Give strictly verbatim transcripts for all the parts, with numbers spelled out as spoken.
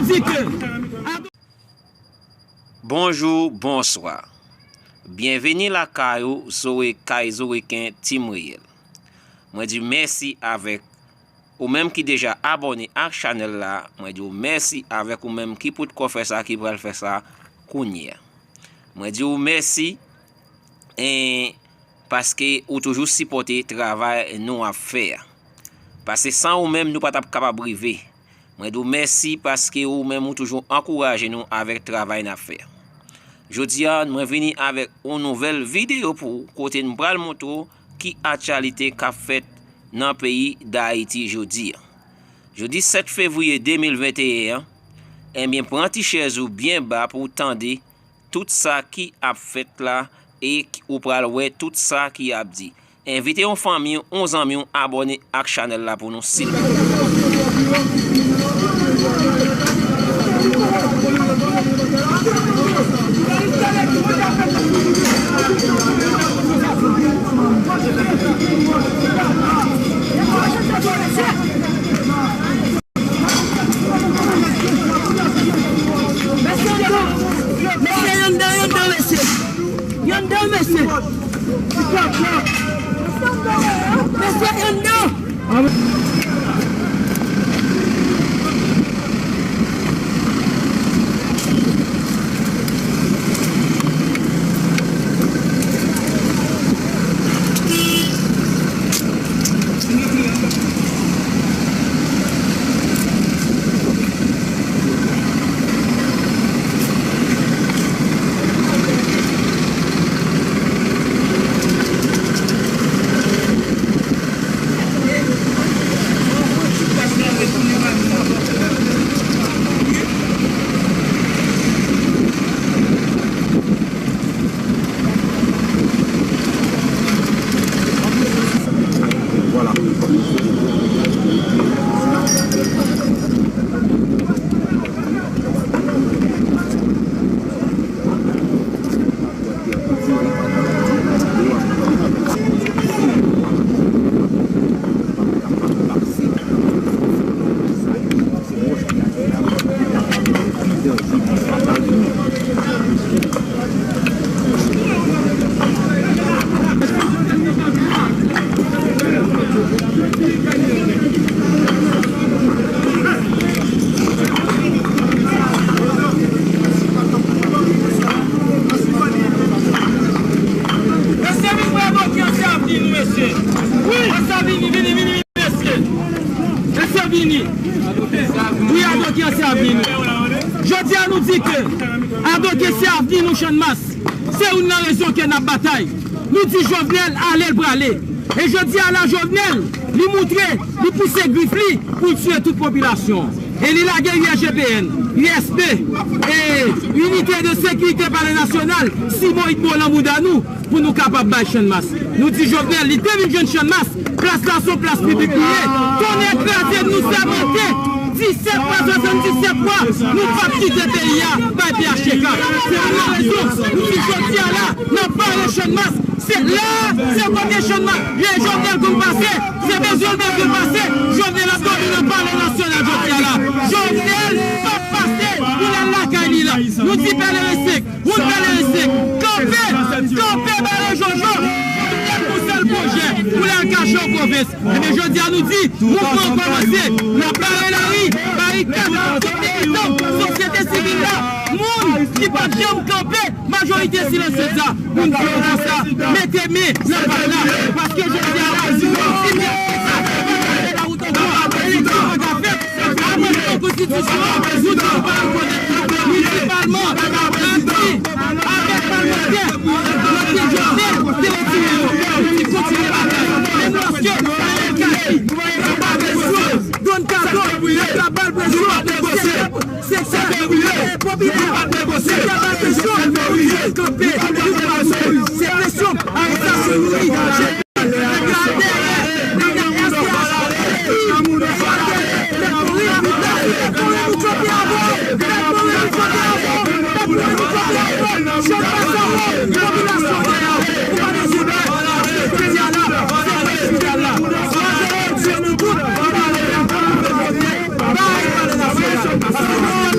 Di ke Bonjou, bonswa. Byenveni lakay ou, Zoe kay Zoeken Team Reyèl. Mwen di mèsi avèk ou menm ki deja abòne ak chanèl la. Mwen di w mèsi avèk ou menm ki potkò fè sa, ki pral fè sa kounye a. Mwen di w mèsi, en, paske ou toujou sipòte travay nou ap fè a. Paske san ou menm, nou pa t ap kapab rive. Mwen di w mèsi paske ou menm ou toujou ankouraje nou avèk travay n ap fè. Jodi a, mwen vini avèk yon nouvèl videyo pou ou, kote m pral montre w ki aktyalite k ap fèt nan peyi Dayiti jodi a. Jodi sèt fevriye de mil venteyen an, enbyen, pran ti chèz ou byen ba pou w tande tout sa ki ap fèt la e k-, ou pral wè tout sa ki ap di. Envite yon fanmi w, yon zanmi w abòne ak chanèl la pou nou, silvouplè. Mesye, yo anndan, yo anndan, mesye. Yo anndan, mesye. Mesye, yo anndan. Mesye, vin pran Adoki an se avni nou, mesye. Wi. An se avni, vini, vini, vini, mesye. Mesye, vini. Wi, Adoki an se avni nou. Jodi a, nou di ke Adoki se avni nou, Channmas. Se youn nan rezon ke n ap batay. Nou di Jovenel ale, l prale. E jodi a la, Jovenel, li moutre, li pouse grif li pou l tiye tout popilasyon. E li lage U S G P N, U S P, e Unité de Sécurité Palais National, Simon Igbo nan bouda nou, pou nou kapab bay Channmas. Nou di Jovenel, li te vin jwenn Channmas, plas la se yon plas piblik li ye. Tonnè kraze n, nou sèmante disèt fwa, swasanndisèt fwa, nou p ap kite peyi a bay P H T K. Se pou rezon, nou di jodi a la, n ap pale Channmas. Se la, se kote Channmas, lè Jovenel konn pase, se bezwen l bezwen pase, Jovenel ap dòmi nan Palè Nasyonal jodi a la. Jovenel p ap pase pou l al lakay li la. Nou di Pèleren senk, wout Pèleren senk, kanpe, kanpe bare Jojo, Jovenel pou sèl pwojè, pou l al kache an pwovens. Ebyen, jodi a nou di, mouvman an kòmanse, n ap bare lari, barikad, sosyete sivil la, moun ki pa t janm kanpe, majorite silansyez la, pou n di yo konsa, mete men nan pay la, paske jodi a la, si nou di byen, sa fè pa la wout ankò, eleksyon pa ka fèt, apre nou konstitisyon an, nou di nou pa rekonèt li, minisipalman, n ap di, avèk palmantè, Jovenel te retire yo, nou di kontinye batay, menm lòske Ariel Cassy, Don Kato, y ap ba l presyon, se, se, se, se popilè, se pa presyon, kanpe, se presyon, arestasyon Youri,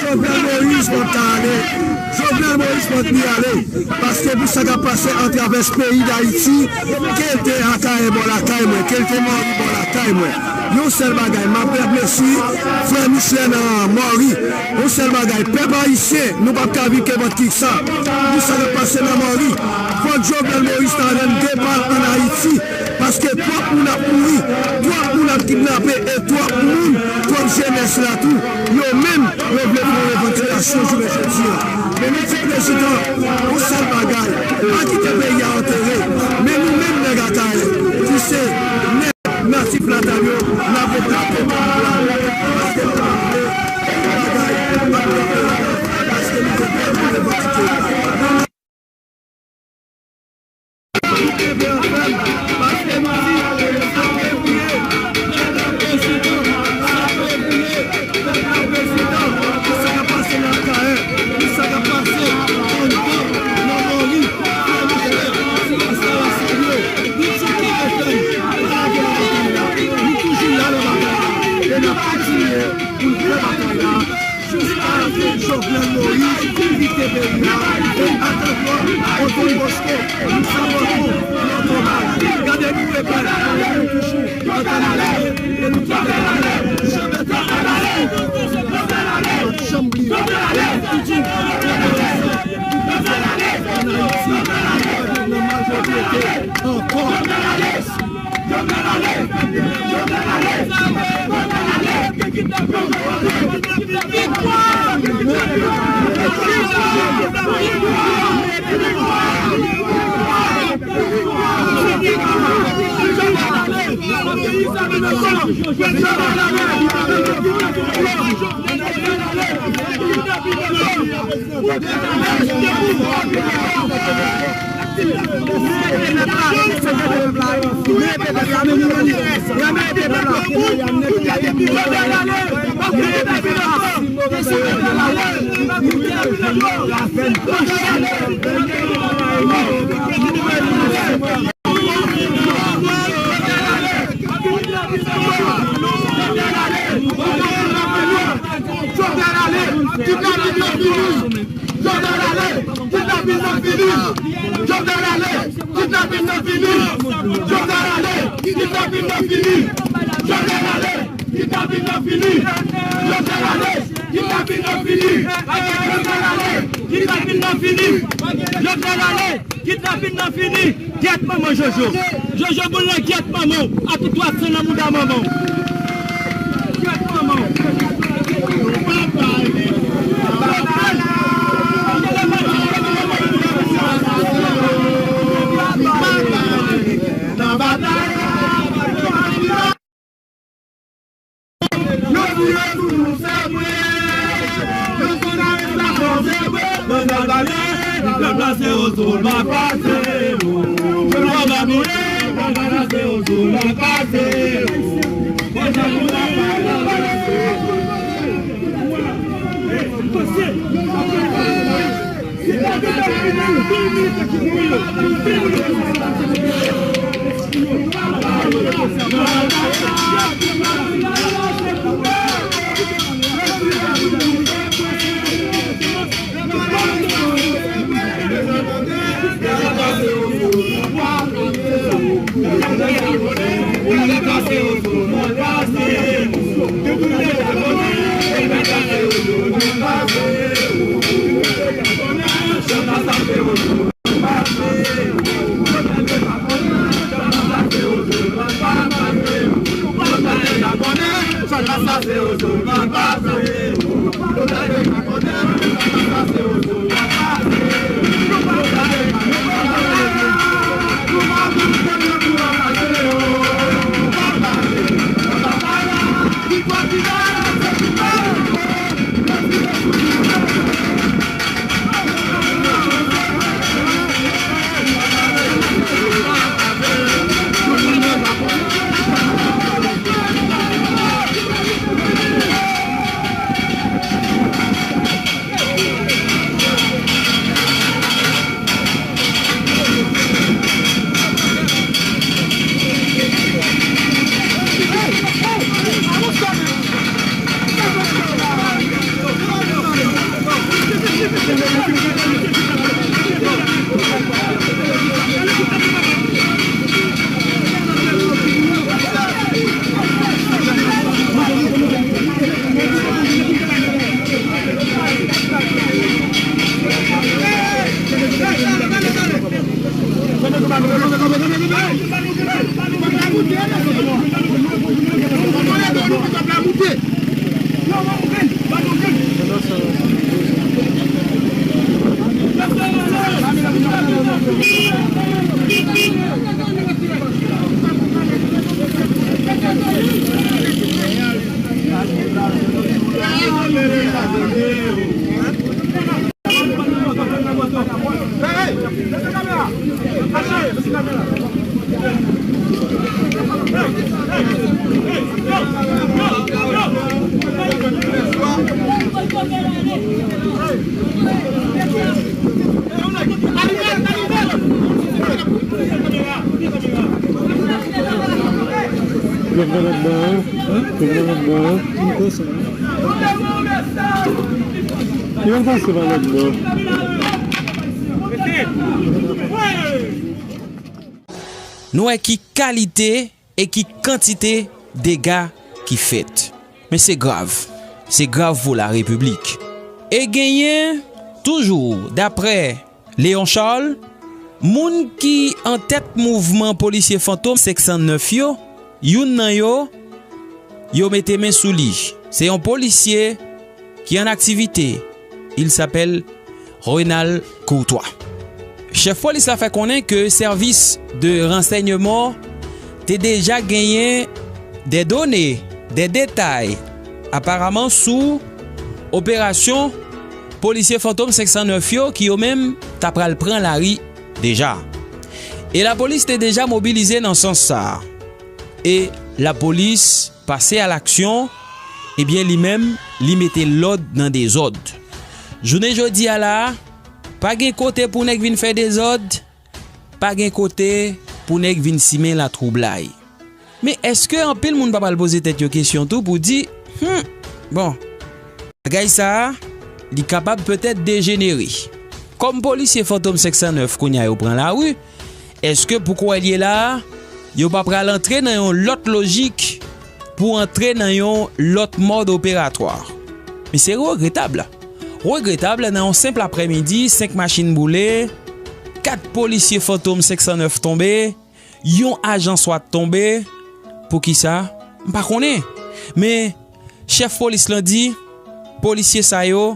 Jovenel Moïse p ap ka ale. Jovenel Moïse p ap ni ale. Paske pou sa k ap pase atravè peyi Dayiti, ke l te Akayè bò lakay mwen, ke l te Mòri bò lakay mwen, yon sèl bagay, m ap replesi frè misye nan Mòri. Yon sèl bagay, pèp ayisyen, nou p ap ka viv kenpòt kisa. Pou sa k ap pase nan Mòri, fòk Jovenel Moïse ta jwenn depa ann Ayiti. Paske twòp moun ap mouri, twòp moun ap kidnape, e twòp moun, twòp jenès la tou, yo menm, yo vle fè yon revandikasyon jounen jodi a. Men nou di prezidan, yon sèl bagay, pa kite peyi a antere. Men nou menm nèg Akayè, ki se nèg natif natal yo, n ap replante peyi a. Paske nou pa vle yon bagay pa t kanpe la, paske nou te prè pou revandike. Pou n fè batay la, jiskaske Jovenel Moïse kite peyi a, e atantwa Rodrigue Bosco, nou sabòte yon tòmaj. Gade nou repè, nou toujou antann ale, e nou toujou antann ale. Janbèta Aristide, nou p ap janm bliye. E nou toujou antann ale. Ann Ayiti, nou pa jwenn nan majorite ankò. Jovenel ale, kidnapin nan fini. Jovenel ale, kidnapin nan fini. Jovenel ale, kidnapin nan fini. Jovenel ale, kidnapin nan fini. Jovenel ale, kidnapin nan fini. Jovenel ale, kidnapin nan fini. Jovenel ale, kidnapin nan fini. Jovenel ale, kidnapin nan fini. Gyèt manman Jojo. Jojo boul nan gyèt manman w. Ak tout twa sen nan mouda manman w. Gyèt manman w. Nan batay la. Yo di yo toujou se vre. Yo konn arestasyon se vre. Pandan lane, pèp la se yo sou l pa pase. Pèp la pa mouri, pandan la se yo sou l pa pase. Pandan nou la pa pase. Lòt nan lòt bò a. Lòt nan lòt bò a. Li pral pase pa lòt bò. Nou wè ki kalite e ki kantite dega ki fèt. Men se grav. Se grav pou larepiblik. E genyen, toujou daprè Léon Charles, moun ki an tèt mouvman polisye Fantom senk san nèf yo, youn nan yo, yo mete men sou li. Se yon polisye ki an aktivite. Il s'appelle Renald Courtois. Chèf polis la fè konnen ke sèvis de ransèyman te deja genyen de done, de detay, aparaman sou operasyon polisye Fantom senk san nèf yo ki yo menm ta pral pran lari deja. E lapolis te deja mobilize nan sans sa a. E lapolis pase a laksyon, ebyen li menm, li mete lòd nan dezòd. Jounen jodi a la, pa gen kote pou nèg vin fè dezòd, pa gen kote pou nèg vin simen latwoublay. Men èske anpil moun pa pral poze tèt yo kesyon tou pou di, hmm, bon, bagay sa a, li kapab petèt dejenere. Kòm polisye Fantom senk san nèf kounye a yo pran lari, èske pou kounye a la, yo pa pral antre nan yon lòt lojik pou antre nan yon lòt mòd operatwa? Men se regretab. Regretab, nan yon senp aprèmidi, senk machin boule, kat polisye Fantom senk san nèf tonbe, yon ajan swat tonbe. Poukisa? M pa konnen. Men chèf polis lan di, polisye sa yo,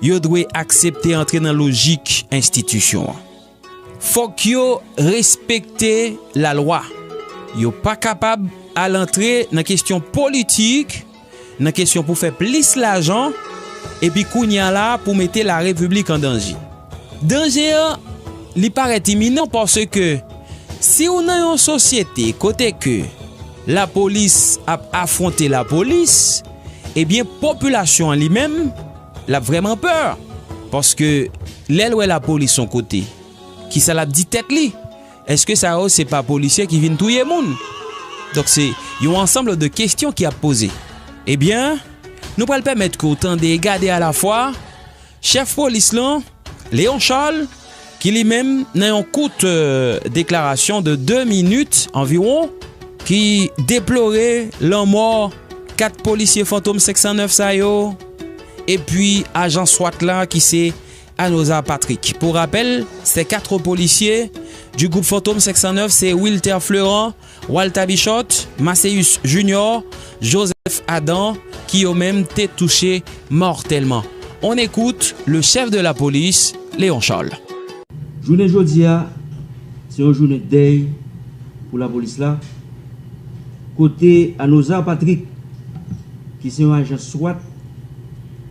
yo dwe aksepte antre nan lojik enstitisyon an. Fòk yo respekte lalwa. Yo pa kapab al antre nan kesyon politik, nan kesyon pou fè plis lajan, epi kounye a la pou mete larepiblik an danje. Danje an, li parèt iminan paske si w nan yon sosyete kote ke lapolis ap afwonte lapolis, ebyen, popilasyon an li menm, l ap vrèman pè. Paske lè l wè lapolis yon kote, kisa l ap di tèt li? Èske sa yo se pa polisye ki vin touye moun? Donk, se yon ansanm de kesyon ki ap poze. Ebyen, nou pral pèmèt ke w tande e gade alafwa chèf polis lan, Léon Charles, ki li menm, nan yon kout, euh, deklarasyon de de minit anviwon, ki deplore lanmò kat polisye Fantom senk san nèf sa yo, epi ajan swat la ki se Anoza Patrick. Pour rappel, ces quatre policiers du groupe Fantôme cinq cent neuf, c'est Wilter Fleurant, Walta Bichot, Macéus Junior, Joseph Adam, ki yo menm te touche mòtèlman. On écoute le chef de la police, Léon Charles. Jounen jodi a, se yon jounen dèy pou lapolis la, kote Anoza Patrick, ki se yon ajan swat,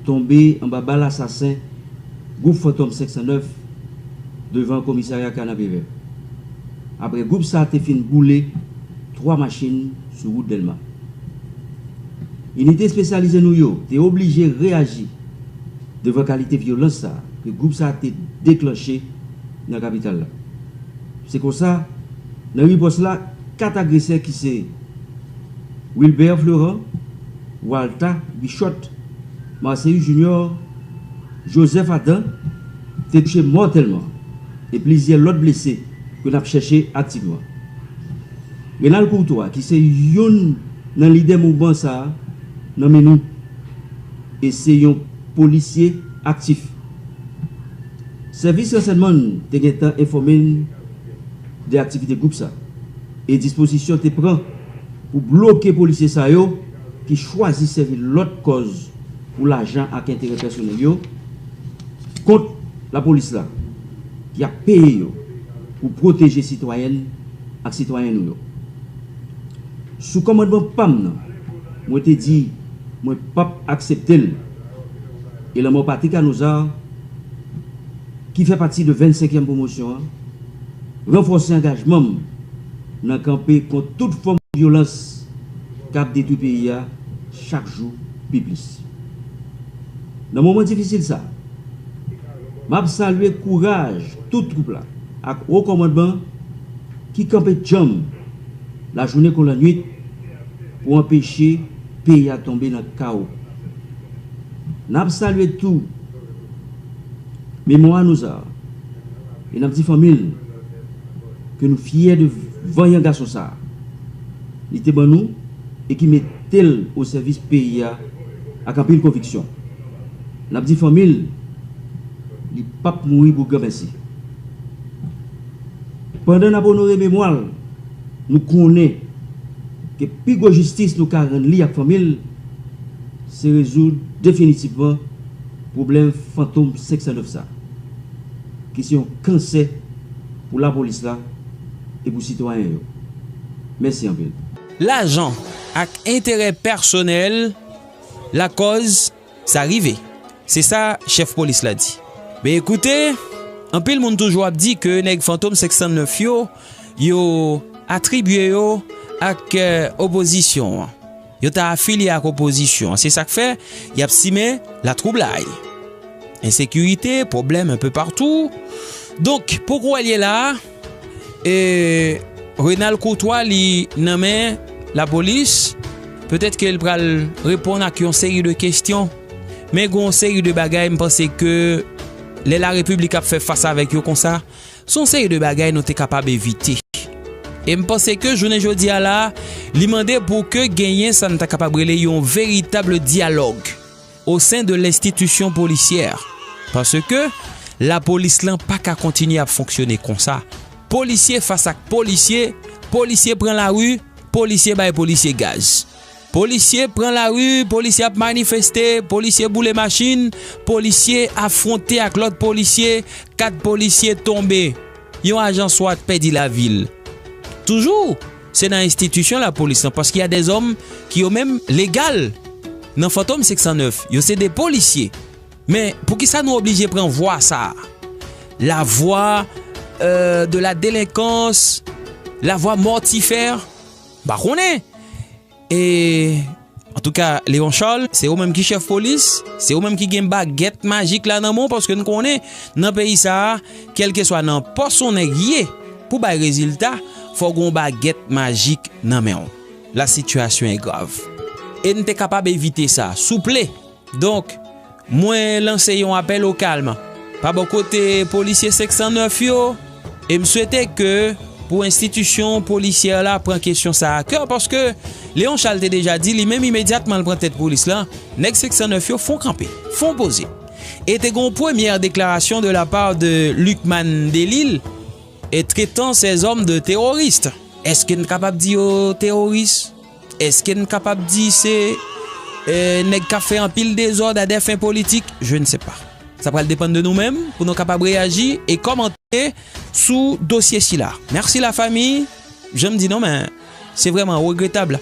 tonbe anba bal asasen gwoup Fantòm senk san nèf devan komisarya Kanapevè. Apre gwoup sa a te fin boule twa machin sou wout Dèlma. Inite espesyalize nou yo te oblije reyaji devan kalite vyolans sa a ke gwoup sa a te deklanche nan kapital la. Se konsa, nan ripòs la, kat agresè ki se Wilbert Fleurant, Walta Bichot, Marceus Junior, Joseph Adam te touche mòtèlman e plizyè lòt blese ke n ap chèche aktivman. Renald Courtois, ki se youn nan lidè mouvman sa a, nan men nou e se yon polisye aktif. Sèvis ransèyman n te gentan enfòme n de aktivite gwoup sa e dispozisyon te pran pou bloke polisye sa yo ki chwazi sèvi lòt kòz pou lajan ak enterè pèsonèl yo kont lapolis la ki ap peye yo pou pwoteje sitwayèn ak sitwayen nou yo. Sou kòmandman pa m nan, mwen te di mwen p ap aksepte l. E lanmò Patrick Anoza, ki fè pati de vennsenkyèm pwomosyon an, ranfòse angajman m nan kanpe kont tout fòm vyolans k ap detwi peyi a chak jou pi plis. Nan moman difisil sa, m ap salye kouraj tout twoup la ak wo kòmandman ki kanpe djanm lajounen kon lannwit pou anpeche peyi a tonbe nan kawo. N ap salye tou memwa nou sa a e n ap di fanmi l ke nou fyè de vanyan gason sa a li te ban nou e ki mete l o sèvis peyi a ak anpil konviksyon. N ap di fanmi l li p ap mouri pou granmèsi. Pandan n ap onore memwa l, nou konnen ke pi gwo jistis nou ka rann li ak fanmi l se rezoud definitivman pwoblèm Fantom senk san nèf sa, ki se yon kansè pou lapolis la e pou sitwayen yo. Mèsi anpil. Lajan ak enterè pèsonèl lakòz sa rive. Se sa chèf polis la di. Men ekoute, anpil moun toujou ap di ke nèg Fantom senk san nèf yo, yo atribye yo ak eh, opozisyon an. Yo ta afilye ak opozisyon an. Se sa k fè y ap simen latwoublay. Ensekirite, pwoblèm enpe patou. Donk, pou kounye a la, e, Renald Courtois li nan men lapolis. Petèt ke l pral reponn ak yon seri de kesyon. Men gen yon seri de bagay, m panse ke lè Larepiblik ap fè fas avèk yo konsa, se yon seri de bagay nou te kapab evite. E m panse ke jounen jodi a la, li mande pou ke genyen sa n ta kapab rele yon veritab dyalòg o sen de lenstitisyon polisyè. Paske lapolis lan pa ka kontinye ap fonksyone konsa. Polisye fas ak polisye, polisye pran lari, polisye bay polisye gaz. Polisye pran lari, polisye ap manifeste, polisye boule machin, polisye afwonte ak lòt polisye, kat polisye tonbe. Yon ajan swat pèdi lavi l. Toujou, se nan enstitisyon lapolis lan, paske y a dèzòm ki yo menm legal nan Fantom senk san nèf, yo se de polisye. Men, poukisa nou oblije pran vwa sa a? La vwa, euh, de la délinquance, la vwa mortifère? M pa konnen. E, antouka, Léon Charles, se ou menm ki chèf polis, se ou menm ki gen bagèt majik la nan men w, paske n konnen, nan peyi sa a, kèlkeswa nan pòs yon nèg ye, pou bay rezilta, fò w gen yon bagèt majik nan men w. La situation est grave. E n te kapab evite sa, souple. Donk, mwen lanse yon apèl o kalm pa bò kote polisye senk san nèf yo, e m swete ke pou enstitisyon polisyè la pran kesyon sa a a kè, paske Léon Charles te deja di li menm imedyatman l pran tèt polis lan, nèg senk san nèf yo fon kanpe, fon poze. E te gen yon premyè deklarasyon de la part de Lucmane Delille, e traitant ces hommes de terroristes. Èske n kapab di yo teworis? Èske n kapab di se, eh, nèg k ap fè anpil dezòd à des fins politiques? Je ne sais pas. Sa pral depann de nou menm pou nou kapab reyaji e kòmante sou dosye sila. Mèsi lafanmi. Jan m di non, men se vrèman regretab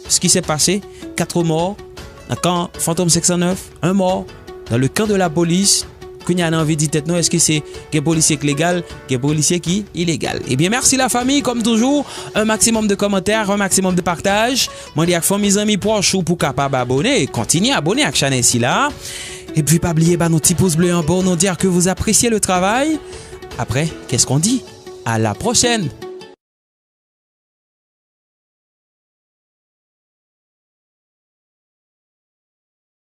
ce qui s'est passé. Quatre morts dans le camp Fantôme cinq cent neuf, un mort dans le camp de la police. Kounye a n anvi di tèt nou, èske se gen polisye k legal, gen polisye ki ilegal? Ebyen, mèsi lafanmi, kòm toujou, un maximum de kòmantè, un maximum de pataj. Mande ak fanmi, zanmi, pwòch ou pou kapab abone, kontinye abone ak chanèl sila. Epi pa bliye ba nou ti pous ble anba pou nou dire que vous appréciez le travail. Après, qu'est-ce qu'on dit? À la prochaine!